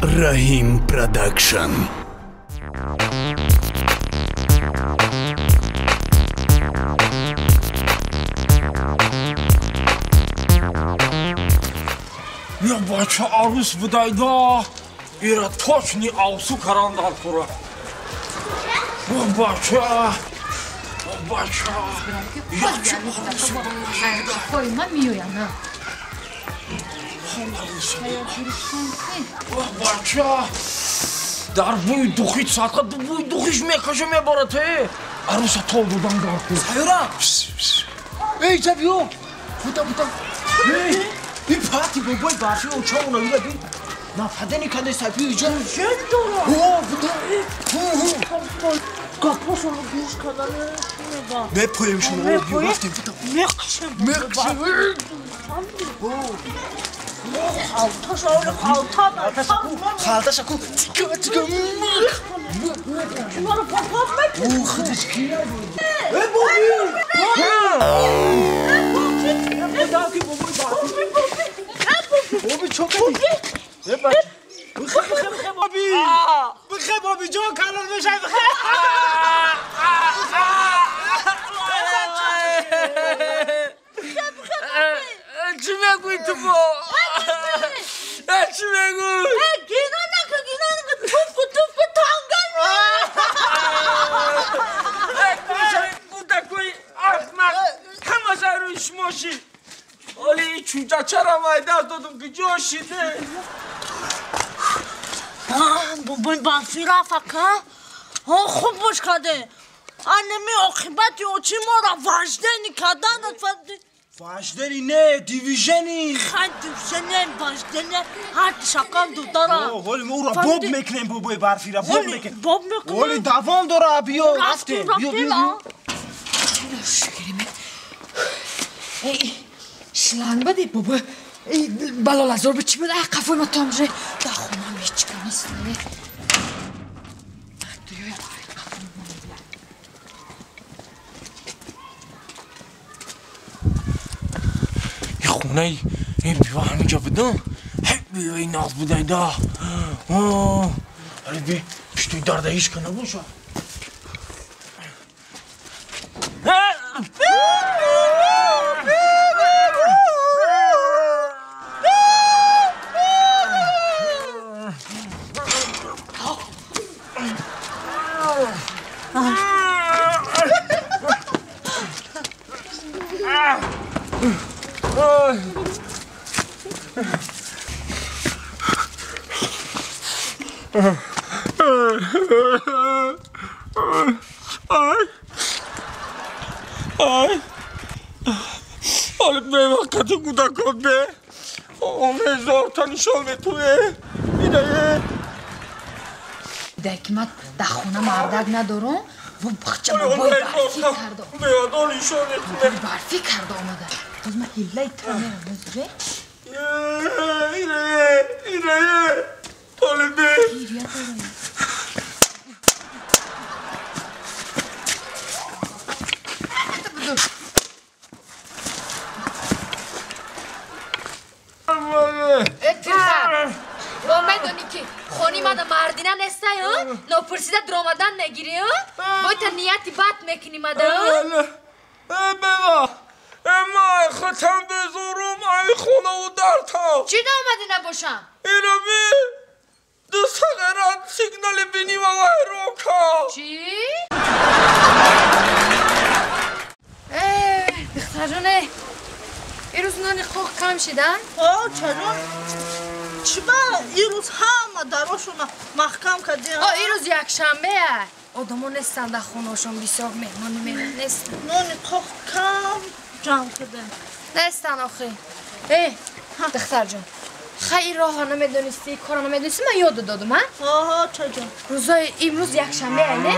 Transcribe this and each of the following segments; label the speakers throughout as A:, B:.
A: Раҳим Продакшн.
B: Я бача арус будайда, ира точни авсу карандар кура. Бача, бача, я чу арус будайда.
C: Қойма миёяна.
B: Бача, дар бӯи духи садқа бӯи духиш мекаша мебарад, э? Аруса тол додан дар кур.
D: Сайёра! Эй, ҷа биё! Бута, бута. Эй! И пати бобой барфи оча она ира би. Нафадени каде сапи иҷа.
E: Чен дора?
D: О, бута.
E: Гапошоно гӯш кардане мега.
D: Мепоем шуно, биё рафтем, бута.
E: Меқшем.
D: Меқшем.
E: Халташа, оли халта.
D: Халташа ку. Тика, тика.
E: Киноро папап мекунӣ.
D: О, худаш кия буд. Э, боби! Боби! Бобой барфи. Боби чо кардӣ? Э, бача. Бихе, бихе, бихе, боби! Бихе, боби ҷон, калон мешавӣ, бихе!
B: Чӣ мегӯӣ ту бо? Чӣ мегӯӣ?
E: Гина нака, гина нака, туфку, туфку, танган!
B: Кӯдакои аҳмақ ҳамаша рӯи шумо шид. Оли чӯҷачара майда додум ки ҷо шиде.
E: Бобой барфи рафт ака. Хуб бош карде. Анеми оқибати очи моро важдени карданат.
D: Важдени не, дивижени.
E: Хай дивижени, важдени, ҳар шакал додара.
D: Ҳоли мо ӯро боб мекунем, бобои барфира, боб мекунем.
E: Боб мекунем.
D: Ҳоли давом дора, биё, рафтем. Биё, биё.
C: Эй, шланг бади, бобо. Эй, балолазор би чӣ буд? Ай, қафои ма тамже. Дар хонам ҳеҷ ка нест.
B: Хонаи ин бива ҳаминҷа будам, ҳай биваи нағз будайда. Али би пиштуи дарда ҳеҷ ка набоша. Ай, ҳоли беваққати кӯдакон бе омезорта нишон метуе идае.
C: Даки ман дар хона мардак надорам, во бахча бобои барфӣ карда.
B: Беадол нишон метуе.
C: Барфӣ карда омада. Боз ман ҳиллаи тра мерам, озуре.
B: Ирае, ирае, толибе.
C: Гиря дорам. Бо медонӣ ки хони мада мардина нестай, нопурсида дуромадан мегирӣ, бойта нияти бад мекунӣ мада.
B: Бева, май хатам безорум, ай хонаву дартам.
C: Чӣ наомадӣ набошам?
B: Ина би, ду сағерат сигнали бини ва вайрон кард.
C: Чӣ? Духтарҷоне, ирӯз нони қоқ кам шида?
E: Чаро? Чиба ирӯз ҳама дарошона маҳкам кардем?
C: Ирӯз якшанбе. Одамо нестанд дар хонаошон, бисёр меҳмони меран нестанд.
E: Нони қоқ кам ҷамъ кардем.
C: Нестанд охи. Э, духтарҷон, хай ин роҳро намедонистӣ, корро намедонистӣ, ман ёдо додум, а?
E: Чаҷон.
C: Рӯзои имрӯз якшанбе, не?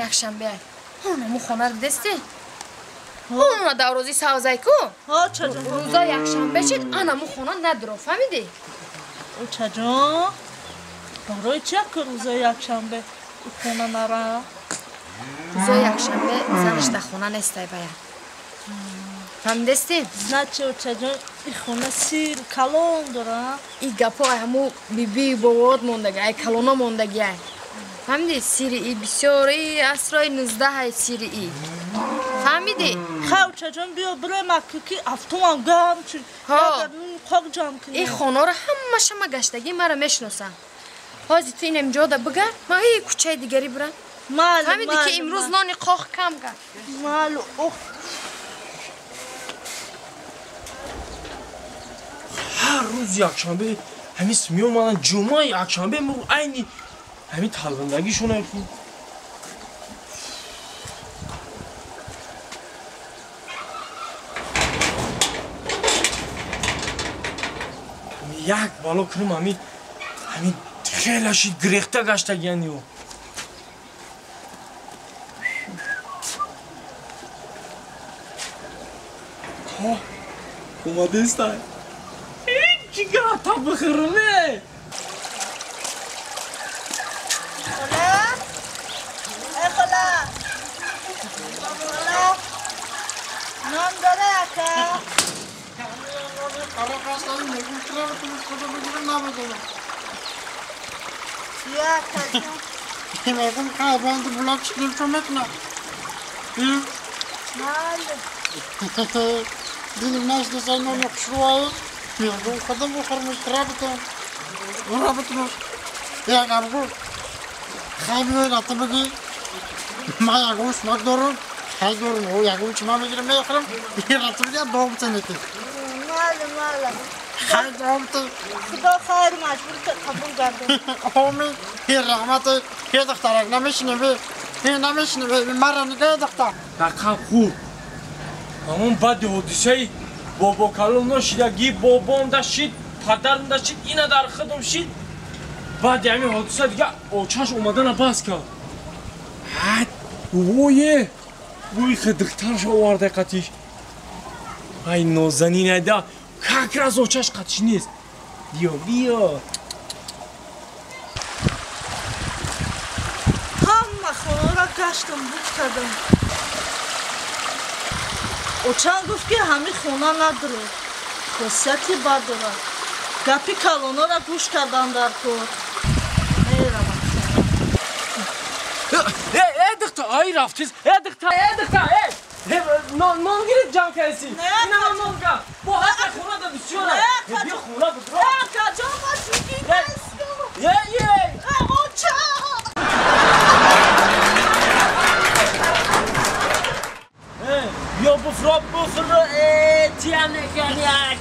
C: Якшанбе. Ҳонамо хонаро дидестӣ? Ҳона даврози савзай ку? Рӯза якшанбе шид, анамо хона надуро, фаҳмидӣ?
E: Чаҷон, барои чи як рӯзаи якшанбе хона нара?
C: Рӯзои якшанбе занаш дар хона нестай бая. Фаҳмидасти?
E: Значит, очаҷон, ин хона сир калон дора.
C: Ин гапҳо ай ҳаму бибии бобоот мондаги, ай калоно мондаги ай. Фаҳмидӣ? Сири и бисёр, и асрои 19 ай сири и. Фаҳмидӣ?
E: Хай, очаҷон, биё бирем ки автомам гарм шуд. Қоқ ҷамъ кунем.
C: Ин хонаро ҳамаша ма гаштагӣ мара мешиносам. Ҳозир ту инам ҷода бигард, ман ин кӯчаи дигарӣ бирам. Фаҳмидӣ ки имрӯз нони қоқ кам кард.
E: Малу, ох.
B: Ҳар рӯз якшанбе ҳамис меомаданд, ҷумъа якшанбе айни ҳамин талбандагишон ки. Як бало кунам ҳамин хеле шид гирехта гаштагиян ё. Омадестай. Чига та бихӯрме?
E: Хола? Эй хола! Хола! Нон дора ака? Я ака ҷон.
F: Мегум хайванди булак чиқирчо мекунад.
E: Мале.
F: Дилим нашдаса нони хушрӯае. Мегум худам бихӯрмуш рабитам. Рабитмуш. Як абгу. Хай биёй рафта бигӣ. Ман ягон шумак дорам. Хай дорам. О ягон чима мегирам мехӯрам. Рафта бигӣ дом битанеки.
E: Мале, мале.
F: Хай дом битан.
E: Худо хайр маҷбур қабул гардон.
F: Омин. Раҳмат. Е духтарак намешинӣ бе. Намешинӣ бе. Мара нигоҳ духтар.
B: Рақам хуб. Ҳамон баъди ҳодисаи бобокалон ношидаги бобом да шид, падарам да шид, ина дар худам шид. Баъди ҳамин ҳодиса дига очаш омадана бас кард. Ҳад, вое! Бӯи духтараш оварда қатиш. Ай нозанин айда, как раз очаш қатиш нест. Биё, биё.
E: Ҳама хонаро гаштам, буд кардам. Очам гуфт ки ҳамин хона надорад, хосияти бад дорад. Гапи калонора гӯш кардан дар кор. Меравам.
B: Э, духтар, ай рафтиз. Э, духтар, э, духтар, э! Нон гирифт ҷамъ кардӣ. Ина ман нон гам. Бо ҳаста хона да бисёр. Биё хона бидро.
E: Э, акаҷон, ма шӯхӣ нестам.
B: Е, е!
E: Э, оча!
B: Биё буфро, буфро, э, тия меканяк.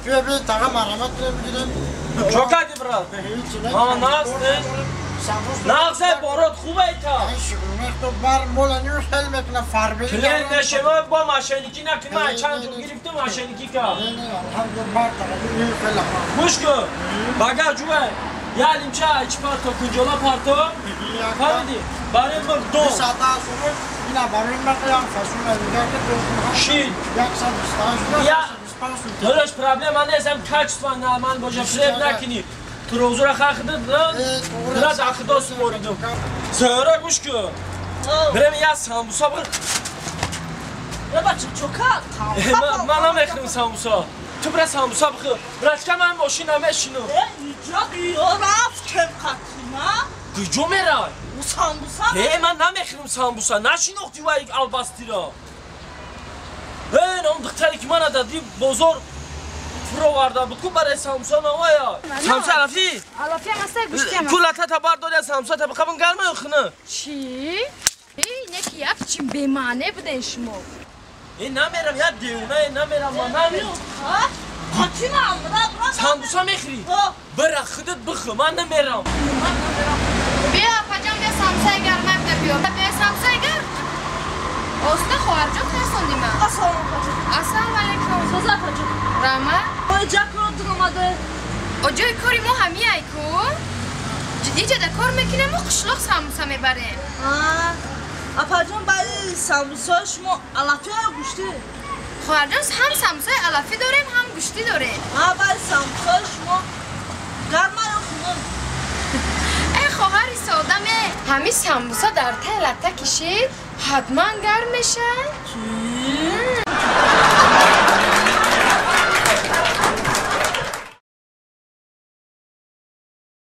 F: Биё би таға марҳамат кунем бигирем.
B: Чо кардӣ, брат? Ма нағз нест? Нағзе борот хуб айта.
F: Бар мола ню хел мекуна фарбе.
B: Клиент нашема бо мошенникӣ накунӣ. Ман чанд ҷо гирифтам мошенникӣ кард. Гӯш кун. Бага ҷӯе. Я лимча чӣ парто кунҷола парто? Фаҳмидӣ? Барои мурғ дон. Шид. Я додаш проблема нест, ам качество нормал боша, фиреб накунӣ. Турозура хахидид, дираз ахидо супоридум. Сӯра гӯш кун. Бирем я самбуса бир.
E: Бача, чо кард?
B: Ман намехӯрам самбуса. Ту бира самбуса бихӯр. Братка ман мошин намешинам.
E: Иҷо ё рафтем қатима?
B: Куҷо мерай?
E: Самбуса?
B: Не, ман намехӯрам самбуса. Нашинохтӣ вай албастиро. Э, он духтаре ки мана дади бозор фуроварда буд ку барои самбуса навая. Самбуса алафӣ?
C: Алафӣ ҳам аста, гӯштӣ ҳам.
B: Ку латата бардори самбуса та бихабан гарма ё хина?
C: Чӣ? Э, неки як чи бемаъне буден шумо.
B: Э, намерам, як девона, э, намерам, ман намерам.
E: Қатима, бра.
B: Самбуса мехӯрӣ? Бира худат бихӯр, ман намерам.
C: Биё, апаҷон, биё самбусаи гарма буда биё. Биё самбусаи гарм. Оста хоҳарҷон тарсондӣ ман.
E: Ассалому алайкум.
C: Ассалому алайкум.
E: Соза апаҷон.
C: Раҳмат.
E: Оҷа кор дуромаде.
C: Оҷои кори мо ҳамияй ку. Иҷода кор мекунем мо қишлоқ самбуса мебарем.
E: Апаҷон, баъди самбусаи шумо алафӣ ё гӯштӣ?
C: Хоҳарҷон, ҳам самбусаи алафӣ дорем, ҳам гӯштӣ дорем.
E: Баъди самбусаи шумо гарма ё хунук?
C: Э, хоҳари содаме, ҳамин самбуса дар таи латта кишид, Ҳатман гарм мешавад.
E: Чӣ?